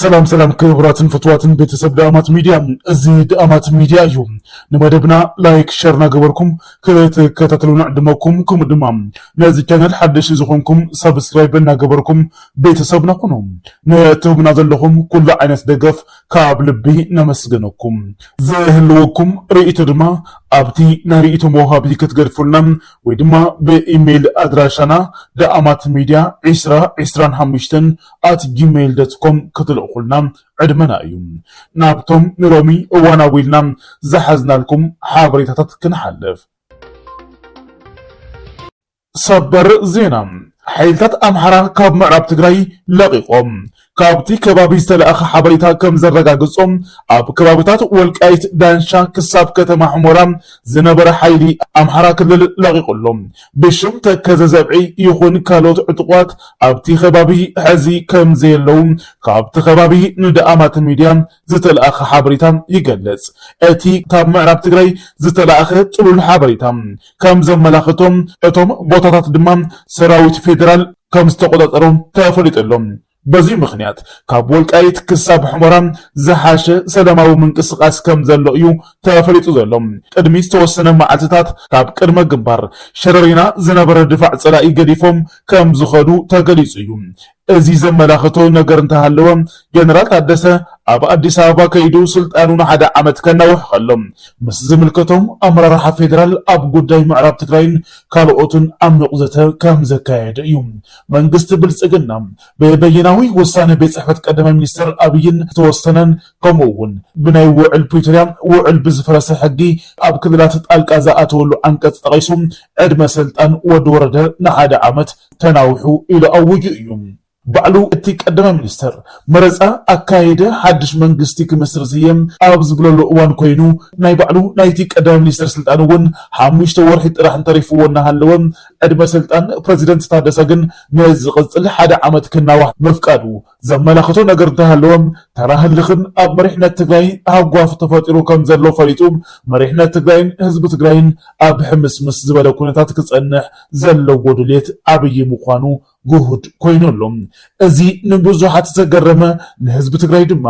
ሰላም ሰላም ክቡራትን ፍትዋትን ቤተሰብ ደኣማት ሚድያ፣ እዚ ደኣማት ሚድያ እዩ። ንመደብና ላይክ፣ ሸር እናገበርኩም ክትከታተሉና ዕድመኩም፣ ከምኡ ድማ ነዚ ቻነል ሓደሽ ዝኾንኩም ሳብስክራይብ እናገበርኩም ቤተሰብና ኩኑ። ንእትህቡና ዘለኹም ኩሉ ዓይነት ደገፍ ካብ ልቢ ነመስግነኩም። ዝህልወኩም ርእይቶ ድማ ኣብቲ ናይ ርእይቶ መውሃቢ ክትገድፉልና ወይ ድማ ብኢሜይል ኣድራሻና ደኣማት ሚድያ ዕስራ ዕስራን ሓሙሽተን ኣት ጂሜይል ዶት ኮም ክትልእኹልና ዕድመና እዩ። ናብቶም ንሎሚ እዋናዊ ኢልና ዝሓዝናልኩም ሓበሬታታት ክንሓልፍ። ሰበር ዜና። ሓይልታት ኣምሓራ ካብ ምዕራብ ትግራይ ለቒቖም። ካብቲ ከባቢ ዝተለኣኸ ሓበሬታ ከም ዘረጋግጾ፣ ኣብ ከባብታት ወልቃይት፣ ዳንሻ ክሳብ ከተማ ሑመራ ዝነበረ ሓይሊ ኣምሓራ ክልል ለቒቑ ኣሎ። ብሽም ተከዘ ዘብዒ ይኹን ካልኦት ዕጡቋት ኣብቲ ከባቢ ሕዚ ከም ዘየለዉ ካብቲ ከባቢ ንደኣማት ሚድያ ዝተለኣኸ ሓበሬታ ይገልጽ። እቲ ካብ ምዕራብ ትግራይ ዝተለኣኸ ጥሉል ሓበሬታ ከም ዘመላኽቶም፣ እቶም ቦታታት ድማ ሰራዊት ፌዴራል ከም ዝተቆጻጸሮም ተፈሊጡ ኣሎ። በዚ ምኽንያት ካብ ወልቃይት ክሳብ ሑመራ ዝሓሸ ሰላማዊ ምንቅስቃስ ከም ዘሎ እዩ ተፈሊጡ ዘሎ። ቅድሚ ዝተወሰነ መዓልትታት ካብ ቅድመ ግንባር ሸረሪና ዝነበረ ድፋዕ ጸላኢ ገዲፎም ከም ዝኸዱ ተገሊጹ እዩ። እዚ ዘመላኽቶ ነገር እንተሃለወ፣ ጀነራል ታደሰ ኣብ ኣዲስ ኣበባ ከይዱ ስልጣኑ ንሓደ ዓመት ከናውሕ ከሎ፣ ምስ ዝምልከቶም ኣመራርሓ ፌዴራል ኣብ ጉዳይ ምዕራብ ትግራይን ካልኦትን ዓሚቕ ዘተ ከም ዘካየደ እዩ። መንግስቲ ብልጽግና ብበይናዊ ውሳነ ቤት ጽሕፈት ቀዳማይ ሚኒስትር ኣብይን ዝተወሰነን፣ ከምኡ እውን ብናይ ውዕል ፕሪቶርያ ውዕል ብዝፈረሰ ሕጊ ኣብ ክልላት ጣልቃ ዝኣተወሉ ዓንቀጽ ጠቒሱ፣ ዕድመ ስልጣን ወዲ ወረደ ንሓደ ዓመት ተናዊሑ ኢሉ ኣዊጁ እዩ። ባዕሉ እቲ ቀዳማይ ሚኒስትር መረፃ ኣካየደ፣ ሓድሽ መንግስቲ ክምስርት እየ ኣብ ዝብለሉ እዋን ኮይኑ፣ ናይ ባዕሉ ናይቲ ቀዳማይ ሚኒስትር ስልጣን እውን ሓሙሽተ ወርሒ ጥራሕ እንተሪፍዎ እናሃለወ፣ ዕድመ ስልጣን ፕረዚደንት ታደሰ ግን ንዝቕፅል ሓደ ዓመት ክናዋሕ ምፍቃዱ ዘመላኽቶ ነገር እንተሃለወ፣ ተራ ህልኽን ኣብ መሪሕነት ትግራይ ሃጓፍ ተፈጢሩ ከም ዘሎ ፈሊጡ፣ መሪሕነት ትግራይን ህዝቢ ትግራይን ኣብ ሕምስምስ ዝበለ ኩነታት ክፀንሕ ዘለዎ ድሌት ዓብዪ ምዃኑ ግሁድ ኮይኑ ኣሎ። እዚ ንብዙሓት ዘገረመ፣ ንህዝቢ ትግራይ ድማ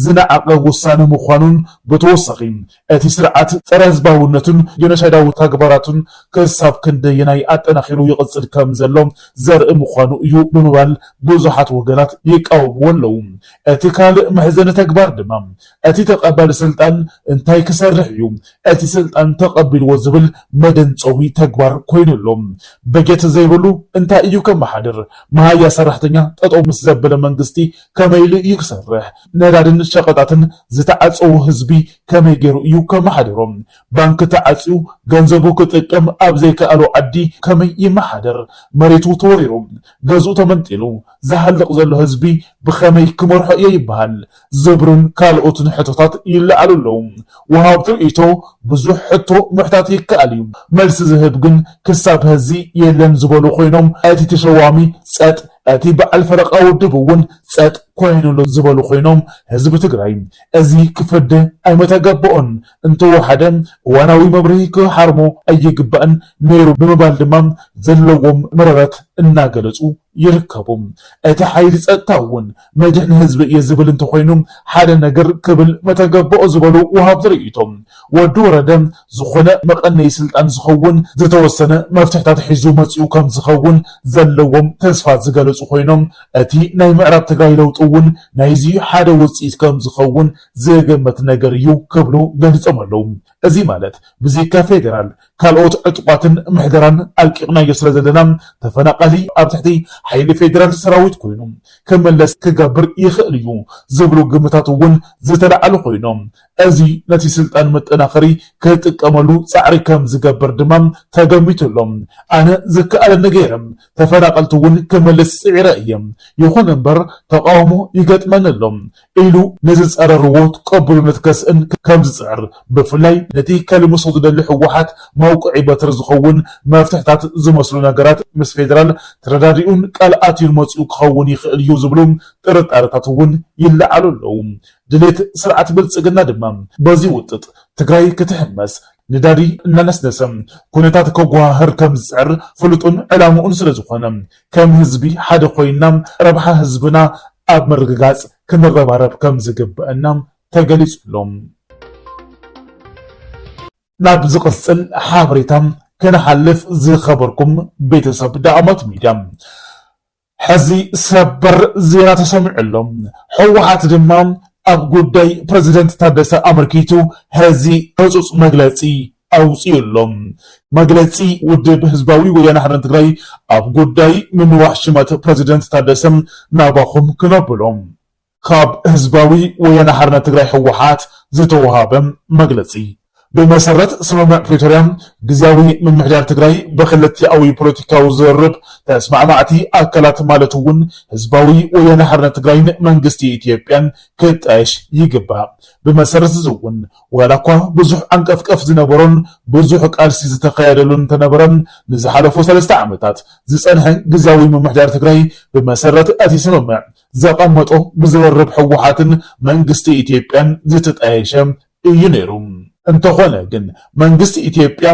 ዝነዓቐ ውሳነ ምዃኑን፣ ብተወሳኺ እቲ ስርዓት ጸረ ህዝባውነቱን ጀኖሳይዳዊ ተግባራቱን ክሳብ ክንደየናይ ኣጠናኺሩ ይቕጽል ከም ዘሎ ዘርኢ ምዃኑ እዩ ብምባል ብዙሓት ወገናት ይቃወምዎ ኣለዉ። እቲ ካልእ መሕዘኒ ተግባር ድማ፣ እቲ ተቐባሊ ስልጣን እንታይ ክሰርሕ እዩ? እቲ ስልጣን ተቐቢልዎ ዝብል መደንጸዊ ተግባር ኮይኑ ኣሎ። በጀት ዘይብሉ እንታይ እዩ ከመሓድር? መሃያ ሰራሕተኛ ጠጠው ምስ ዘበለ መንግስቲ ከመይ ኢሉ እዩ ክሰርሕ? ነዳድን ሸቐጣትን ዝተዓጸዉ ህዝቢ ከመይ ገይሩ እዩ ከመሓድሮም? ባንክ ተዓጽዩ ገንዘቡ ክጥቀም ኣብ ዘይከኣሎ ዓዲ ከመይ ይመሓደር? መሬቱ ተወሪሩ፣ ገዝኡ ተመንጢሉ፣ ዝሃልቕ ዘሎ ህዝቢ ብኸመይ ክመርሖ እየ ይበሃል? ዝብሉን ካልኦትን ሕቶታት ይለዓሉ ኣለዉ። ወሃብቲ ርእይቶ ብዙሕ ሕቶ ምሕታት ይከኣል እዩ። መልሲ ዝህብ ግን ክሳብ ሕዚ የለን ዝበሉ ኮይኖም፣ እቲ ተሸዋሚ ጸጥ፣ እቲ በዓል ፈረቓ ውድብ እውን ጸጥ ኮይኑ ኣሎ ዝበሉ ኮይኖም፣ ህዝቢ ትግራይ እዚ ክፈደ ኣይመተገበኦን፣ እንተወሓደ እዋናዊ መብርሂ ክሃርሞ ኣይግባእን ነይሩ ብምባል ድማ ዘለዎም መረረት እናገለጹ ይርከቡ። እቲ ሓይሊ ጸጥታ እውን መድሕን ህዝቢ እየ ዝብል እንተኾይኑ ሓደ ነገር ክብል መተገበኦ ዝበሉ ወሃብቲ ርእይቶ፣ ወዲ ወረደ ዝኾነ መቐነይ ስልጣን ዝኸውን ዝተወሰነ መፍትሕታት ሒዙ መጺኡ ከም ዝኸውን ዘለዎም ተስፋ ዝገለጹ ኮይኖም፣ እቲ ናይ ምዕራብ ትግራይ ለውጢ እውን ናይዚ ሓደ ውጽኢት ከም ዝኸውን ዝግመት ነገር እዩ ክብሉ ገሊጾም ኣለዉ። እዚ ማለት ብዘይካ ፌዴራል ካልኦት ዕጡቋትን ምሕደራን ኣልቂቕናዮ ስለ ዘለና፣ ተፈናቓሊ ኣብ ትሕቲ ሓይሊ ፌዴራል ሰራዊት ኮይኑ ክምለስ ክገብር ይኽእል እዩ ዝብሉ ግምታት እውን ዝተለዓሉ ኮይኖም፣ እዚ ነቲ ስልጣን መጠናኸሪ ክጥቀመሉ ጻዕሪ ከም ዝገብር ድማ ተገሚቱ ኣሎ። ኣነ ዝከኣለኒ ገይረ ተፈናቐልቲ እውን ክመልስ ጽዒረ እየ። ይኹን እምበር ተቃውሞ ይገጥመኒ ኣሎ ኢሉ ንዝጸረርዎ ቅቡልነት ከስእን ከም ዝጽዕር፣ ብፍላይ ነቲ ከልምሶ ዝደሊ ህወሓት መውቅዒ በትሪ ዝኸውን መፍትሕታት ዝመስሉ ነገራት ምስ ፌዴራል ተረዳዲኡን ቃል ኣትዩን መጺኡ ክኸውን ይኽእል እዩ ዝብሉ ጥርጣረታት እውን ይለዓሉ ኣለዉ። ድሌት ስርዓት ብልጽግና ድማ በዚ ውጥጥ ትግራይ ክትሕመስ ንዳዲ እናነስነሰ ኩነታት ከጓሃህር ከም ዝጽዕር ፍሉጥን ዕላምኡን ስለ ዝኾነ፣ ከም ህዝቢ ሓደ ኮይና ረብሓ ህዝብና ኣብ ምርግጋጽ ክንረባረብ ከም ዝግበአና ተገሊጹ ኣሎ። ናብ ዝቕጽል ሓበሬታ ክንሓልፍ ዝኸበርኩም ቤተሰብ ዳኣማት ሚድያ፣ ሕዚ ሰበር ዜና ተሰሚዑ ኣሎ። ህወሓት ድማ ኣብ ጉዳይ ፕረዚደንት ታደሰ ኣመልኪቱ ሕዚ ህጹጽ መግለጺ ኣውጺኡ ኣሎ። መግለጺ ውድብ ህዝባዊ ወያነ ሓርነት ትግራይ ኣብ ጉዳይ ምንዋሕ ሽመት ፕረዚደንት ታደሰ ናባኹም ክነብሎ። ካብ ህዝባዊ ወያነ ሓርነት ትግራይ ህወሓት ዝተወሃበ መግለጺ። ብመሰረት ስምምዕ ፕሪቶርያ፣ ግዝያዊ ምምሕዳር ትግራይ ብክልቲኣዊ ፖለቲካዊ ዝርርብ ተስማዕማዕቲ ኣካላት ማለት እውን ህዝባዊ ወያነ ሓርነት ትግራይን መንግስቲ ኢትዮጵያን ክጣየሽ ይግባእ። ብመሰረት እዚ እውን ዋላ እኳ ብዙሕ ዓንቀፍቀፍ ዝነበሮን ብዙሕ ቃልሲ ዝተኻየደሉን እንተነበረ፣ ንዝሓለፉ ሰለስተ ዓመታት ዝጸንሐ ግዝያዊ ምምሕዳር ትግራይ ብመሰረት እቲ ስምምዕ ዘቐመጦ ብዝርርብ ህወሓትን መንግስቲ ኢትዮጵያን ዝተጣየሸ እዩ ነይሩ። እንተኾነ ግን መንግስቲ ኢትዮጵያ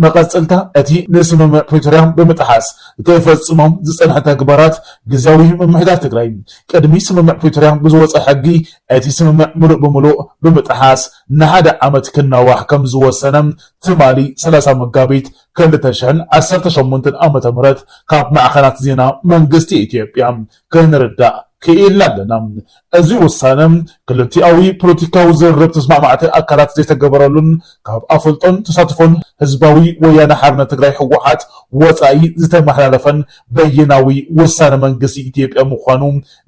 መቐጸልታ እቲ ንስምምዕ ፕሪቶርያ ብምጥሓስ ተፈጽሞም ዝጸንሐ ተግባራት ግዝያዊ ምምሕዳር ትግራይ ቅድሚ ስምምዕ ፕሪቶርያ ብዝወጸ ሕጊ እቲ ስምምዕ ምሉእ ብምሉእ ብምጥሓስ ንሓደ ዓመት ክናዋሕ ከም ዝወሰነ ትማሊ ሰላሳ መጋቢት ክልተ ሽሕን ዓሰርተ ሸሞንተን ዓመተ ምህረት ካብ ማዕኸናት ዜና መንግስቲ ኢትዮጵያ ክንርዳእ ክኢልና ኣለና። እዚ ውሳነ ክልቲኣዊ ፖለቲካዊ ዝርርብ ተስማዕማዕቲ ኣካላት ዘይተገበረሉን ካብ ኣፍልጦን ተሳትፎን ህዝባዊ ወያነ ሓርነት ትግራይ ህወሓት ወፃኢ ዝተመሓላለፈን በይናዊ ውሳነ መንግስቲ ኢትዮጵያ ምዃኑ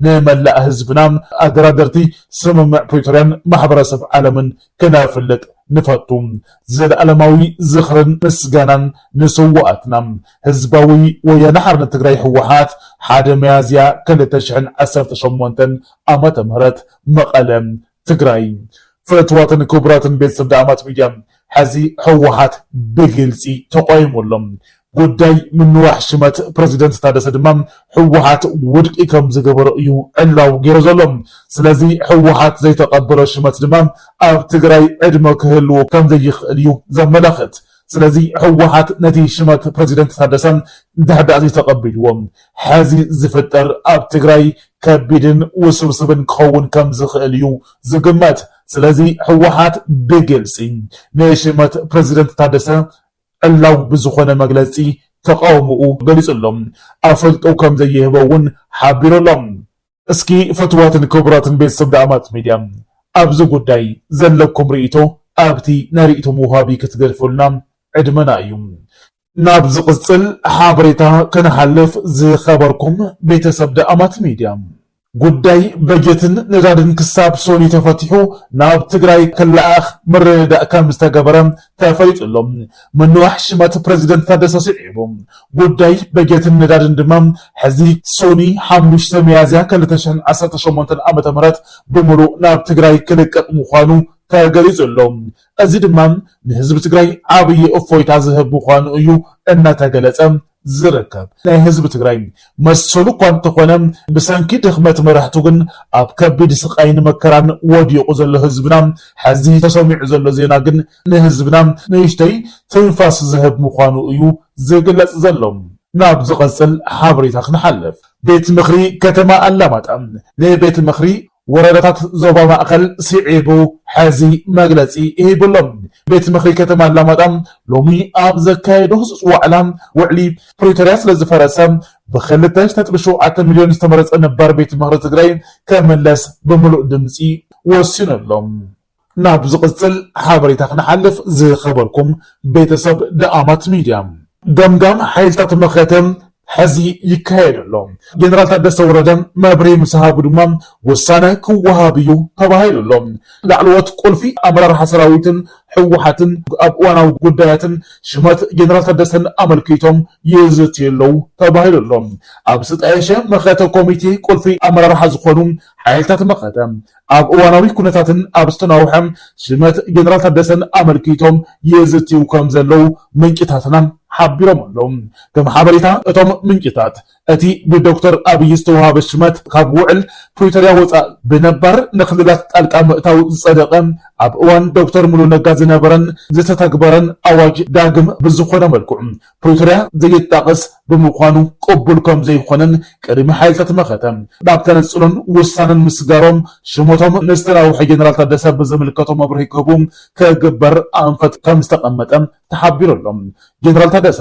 ንመላእ ህዝብና፣ ኣደራደርቲ ስምምዕ ፕሪቶርያን ማሕበረሰብ ዓለምን ክነፍልጥ ንፈቱ። ዘለኣለማዊ ዝኽርን ምስጋናን ንስውኣትና። ህዝባዊ ወያነ ሓርነት ትግራይ ህወሓት፣ ሓደ ሚያዝያ ክልተ ሽሕን ዓሰርተ ሸሞንተን ዓመተ ምህረት፣ መቐለ፣ ትግራይ። ፍትዋትን ክቡራትን ቤተሰብ ዳኣማት ሚድያ፣ ሕዚ ህወሓት ብግልፂ ተቋይሙ ኣሎ። ጉዳይ ምንዋሕ ሽመት ፕረዚደንት ታደሰ ድማ ህወሓት ውድቂ ከም ዝገበሮ እዩ ዕላው ገይሩ ዘሎ። ስለዚ ህወሓት ዘይተቐበሎ ሽመት ድማ ኣብ ትግራይ ዕድመ ክህልዎ ከም ዘይኽእል እዩ ዘመላኽት። ስለዚ ህወሓት ነቲ ሽመት ፕረዚደንት ታደሰ እንድሕር ደኣ ዘይተቐቢልዎ፣ ሕዚ ዝፍጠር ኣብ ትግራይ ከቢድን ውስብስብን ክኸውን ከም ዝኽእል እዩ ዝግመት። ስለዚ ህወሓት ብግልፂ ንሽመት ፕረዚደንት ታደሰ ዕላው ብዝኾነ መግለፂ ተቃውሞኡ ገሊጹ ኣሎ። ኣፈልጦ ከም ዘይህቦ እውን ሓቢሩ ኣሎ። እስኪ ፍትዋትን ክቡራትን ቤተሰብ ዳኣማት ሚድያ፣ ኣብዚ ጉዳይ ዘለኩም ርእይቶ ኣብቲ ናይ ርእይቶ መውሃቢ ክትገድፉልና ዕድመና እዩ። ናብ ዝቕጽል ሓበሬታ ክንሓልፍ ዝኸበርኩም ቤተሰብ ዳኣማት ሚድያ፣ ጉዳይ በጀትን ነዳድን ክሳብ ሶኒ ተፈቲሑ ናብ ትግራይ ክለኣኽ ምርድዳእ ከም ዝተገበረ ተፈሊጡ ኣሎ። ምንዋሕ ሽመት ፕረዚደንት ታደሰ ስዒቡ ጉዳይ በጀትን ነዳድን ድማ ሕዚ ሶኒ ሓሙሽተ ሚያዝያ ክልተ ሽሕን ዓሰርተ ሸሞንተን ዓመተ ምህረት ብምሉእ ናብ ትግራይ ክልቀቕ ምዃኑ ተገሊጹ ኣሎ። እዚ ድማ ንህዝቢ ትግራይ ዓብዪ እፎይታ ዝህብ ምዃኑ እዩ እናተገለጸ ዝርከብ። ናይ ህዝቢ ትግራይ መሰሉ እኳ እንተኾነ፣ ብሰንኪ ድኽመት መራሕቱ ግን ኣብ ከቢድ ስቓይን መከራን ወዲቑ ዘሎ ህዝብና፣ ሕዚ ተሰሚዑ ዘሎ ዜና ግን ንህዝብና ንእሽተይ ትንፋስ ዝህብ ምዃኑ እዩ ዝግለጽ ዘሎ። ናብ ዝቐጽል ሓበሬታ ክንሓልፍ፣ ቤት ምኽሪ ከተማ ኣላማጣ ንቤት ምኽሪ ወረዳታት ዞባ ማእኸል ስዒቡ ሕዚ መግለጺ ሂቡ ኣሎ። ቤት ምኽሪ ከተማ ኣላማጣ ሎሚ ኣብ ዘካየዶ ህጹጽ ዋዕላ፣ ውዕሊ ፕሪቶርያ ስለ ዝፈረሰ፣ ብክልተ ነጥቢ ሸውዓተ ሚልዮን ዝተመረጸ ነባር ቤት ምኽሪ ትግራይ ክምለስ ብምሉእ ድምጺ ወሲኑ ኣሎ። ናብ ዝቕጽል ሓበሬታ ክንሓልፍ ዝኸበርኩም ቤተሰብ ደኣማት ሚድያ፣ ገምጋም ሓይልታት መኸተ ሕዚ ይካየድ ኣሎ። ጀነራል ታደሰ ወረደ መብርሂ ምስ ሃቡ ድማ ውሳነ ክወሃብ እዩ ተባሂሉ ኣሎ። ላዕለዎት ቁልፊ ኣመራርሓ ሰራዊትን ህወሓትን ኣብ እዋናዊ ጉዳያትን ሽመት ጀነራል ታደሰን ኣመልኪቶም ይዝትዩ ኣለዉ ተባሂሉ ኣሎ። ኣብ ዝተጣየሸ መኸተ ኮሚቴ ቁልፊ ኣመራርሓ ዝኾኑ ሓይልታት መኸተ ኣብ እዋናዊ ኩነታትን ኣብ ዝተናውሐ ሽመት ጀነራል ታደሰን ኣመልኪቶም ይዝትዩ ከም ዘለዉ ምንጭታትና ሓቢሮም ኣለዉ። ከም ሓበሬታ እቶም ምንጭታት፣ እቲ ብዶክተር ኣብይ ዝተዋሃበ ሽመት ካብ ውዕል ፕሪቶርያ ወፃእ ብነባር ንክልላት ጣልቃ ምእታው ዝፀደቐ፣ ኣብ እዋን ዶክተር ሙሉ ነጋ ዝነበረን ዝተተግበረን ኣዋጅ ዳግም ብዝኾነ መልክዑ ፕሪቶርያ ዘይጣቕስ ብምዃኑ ቅቡል ከም ዘይኾነን ቅድሚ ሓይልታት መኸተ ናብ ተነጽሎን ውሳነን ምስጋሮም ሽሞቶም ንዝተናውሐ ጀነራል ታደሰ ብዝምልከቶ መብርሂ ክህቡ ክግበር ኣንፈት ከም ዝተቐመጠ ተሓቢሩ ኣሎ። ጀነራል ታደሰ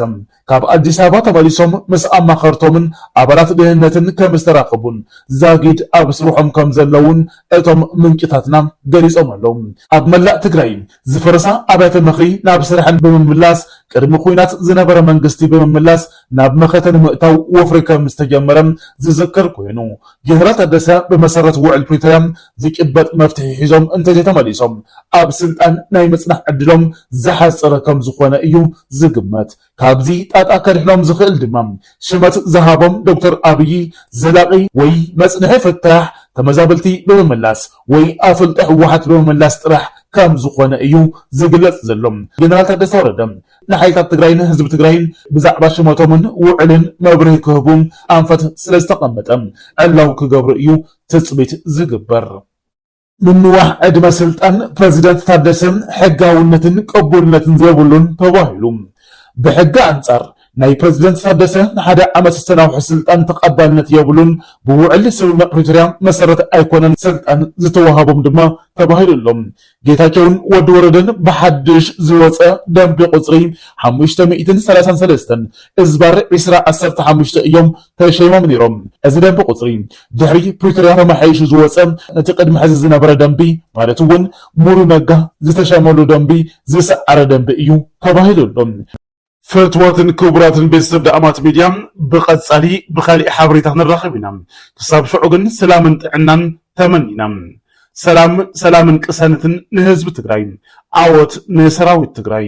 ካብ ኣዲስ ኣበባ ተመሊሶም ምስ ኣማኸርቶምን ኣባላት ድህነትን ከም ዝተራኸቡን ዛጊድ ኣብ ስርሖም ከም ዘለውን እቶም ምንጭታትና ገሊጾም ኣለዉ። ኣብ መላእ ትግራይ ዝፈረሳ ኣብያተ ምኽሪ ናብ ስርሐን ብምምላስ፣ ቅድሚ ኲናት ዝነበረ መንግስቲ ብምምላስ፣ ናብ መኸተ ንምእታው ወፍሪ ከም ዝተጀመረ ዝዝከር ኮይኑ፣ ጀነራል ታደሰ ብመሰረት ውዕል ፕሪቶርያ ዝጭበጥ መፍትሒ ሒዞም እንተዘይተመሊሶም፣ ኣብ ስልጣን ናይ ምጽናሕ ዕድሎም ዝሓጸረ ከም ዝኾነ እዩ ዝግመት። ካብዚ ጣጣ ከድሕኖም ዝኽእል ድማ ሽመት ዝሃቦም ዶክተር ኣብይ ዘላቒ ወይ መጽንሒ ፍታሕ ተመዛበልቲ ብምምላስ ወይ ኣፍልጦ ህወሓት ብምምላስ ጥራሕ ከም ዝኾነ እዩ ዝግለጽ ዘሎ። ጀነራል ታደሰ ወረደ ንሓይልታት ትግራይን ህዝቢ ትግራይን ብዛዕባ ሽመቶምን ውዕልን መብርሂ ክህቡ ኣንፈት ስለ ዝተቐመጠ ዕላው ክገብሩ እዩ ትጽቢት ዝግበር። ምንዋሕ ዕድመ ስልጣን ፕረዚደንት ታደሰ ሕጋውነትን ቅቡልነትን የብሉን ተባሂሉ። ብሕጊ ኣንጻር ናይ ፕረዚደንት ታደሰ ንሓደ ዓመት ዝተናውሐ ስልጣን ተቐባልነት የብሉን፣ ብውዕል ስምምዕ ፕሪቶርያ መሰረት ኣይኮነን ስልጣን ዝተዋሃቦም ድማ ተባሂሉ ኣሎ። ጌታቸውን ወዲ ወረደን ብሓድሽ ዝወፀ ደንቢ ቁፅሪ ሓሙሽተ ሚእትን ሰላሳን ሰለስተን እዝባር ዒስራ ዓሰርተ ሓሙሽተ እዮም ተሸይሞም ነይሮም። እዚ ደንቢ ቁፅሪ ድሕሪ ፕሪቶርያ ተመሓይሹ ዝወፀ፣ ነቲ ቅድሚ ሕዚ ዝነበረ ደንቢ ማለት እውን ሙሉ ነጋ ዝተሸመሉ ደንቢ ዝሰዓረ ደንቢ እዩ ተባሂሉ ኣሎ። ፍትዋትን ክቡራትን ቤተሰብ ዳእማት ሚድያ፣ ብቐጻሊ ብኻሊእ ሓበሬታ ክንራኸብ ኢና። ክሳብ ሽዑ ግን ሰላምን ጥዕናን ተመኒና። ሰላም፣ ሰላምን ቅሳነትን ንህዝቢ ትግራይ። ዓወት ንሰራዊት ትግራይ።